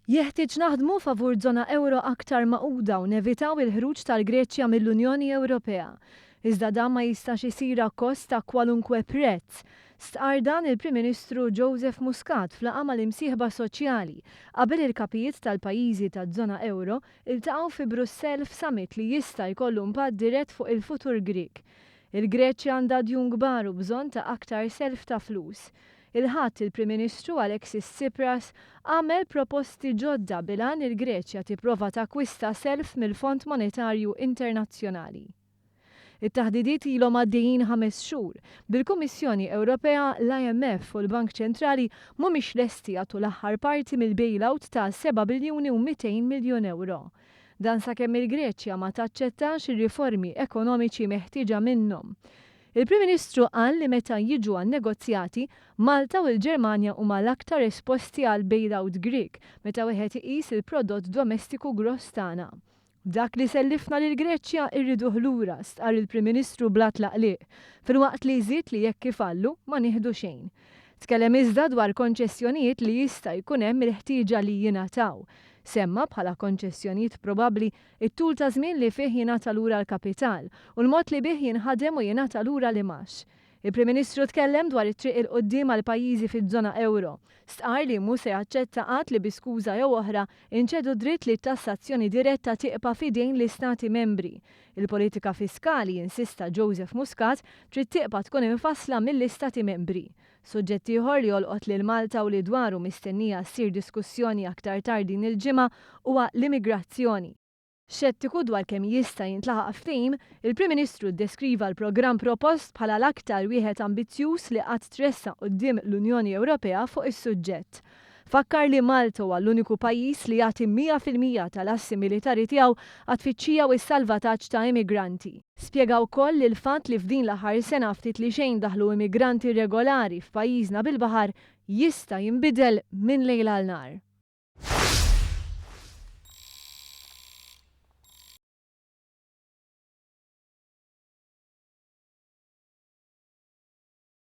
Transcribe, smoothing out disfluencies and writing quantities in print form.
Jeħtieġ naħdmu favur żona ewro aktar magħquda u nevitaw il-ħruġ tal-Greċja mill-Unjoni Ewropea. Iżda dan ma jistax isir akkost ta' kwalunkwe prezz. Stqarr dan il-Prim Ministru Joseph Muscat f'laqgħa mal-imsieħba soċjali qabel il-kapijiet tal-pajjiżi taż-żona ewro iltaqgħu fi Brussell f'summit li jista' jkollu impatt dirett fuq il-futur Grieg. Il-Greċja għandha djun kbar u bżonn ta' aktar self ta' flus. Il-Ħadd, il-Prim Ministru Alexis Tsipras għamel proposti ġodda bil-għan li l-Greċja tipprova takkwista self mill-Fond Monetarju Internazzjonali. It-taħdidiet ilhom għaddejjin ħames xhur, bil-Kummissjoni Ewropea, l-IMF u l-Bank Ċentrali mhumiex lesti jagħtu l-aħħar parti mill-bailout ta' 7 biljuni u 200 miljun ewro. Dan sakemm il-Greċja ma taċċettax ir-riformi ekonomiċi meħtieġa minnhom. Il-Prim Ministru qal li meta jiġu għan-negozjati, Malta u l-Ġermanja huma l-aktar esposti għal bailout Grieg meta wieħed iqis il-prodott domestiku gross tagħna. Dak li sellifna lill-Greċja rriduh lura, stqarr il-Prim Ministru bla tlaqliq, filwaqt li żied li jekk ifallu, ma nieħdu xejn. Tkellem iżda dwar konċessjonijiet li jista' jkun hemm il-ħtieġa li jingħataw. Semma bħala konċessjonijiet probabbli it-tul ta' żmien li fih jingħata lura l-kapital u l-mod li bih jinħadem u jingħata lura l-imgħax. Il-Prim Ministru tkellem dwar it-triq 'il quddiem għall-pajjiżi fiż-żona ewro. Stqarr li mhu se jaċċetta qatt li bi skuża jew oħra inċedu d-dritt li t-tassazzjoni diretta tiqpa' f'idejn l-istati membri. Il-politika fiskali, insista Joseph Muscat, trid tiqpa' tkun imfassla mill-istati membri. Suġġett ieħor li jolqot lil Malta u li dwaru mistennija ssir diskussjoni aktar tard din il-ġimgħa huwa l-immigrazzjoni. Xettiku dwar kemm jista' jintlaħaq ftehim, il-Prim Ministru ddeskriva l-programm propost bħala l-aktar wieħed ambizzjuż li qatt tressaq quddiem l-Unjoni Ewropea fuq is-suġġett. Fakkar li Malta huwa l-uniku pajjiż li jagħti 100% tal-assi militari tiegħu għat-tfittxija u s-salvataġġ ta' immigranti. Spjega wkoll li l-fatt li f'din l-aħħar sena ftit li xejn daħlu immigranti irregolari f'pajjiżna bil-baħar jista' jinbidel minn lejl għal nhar.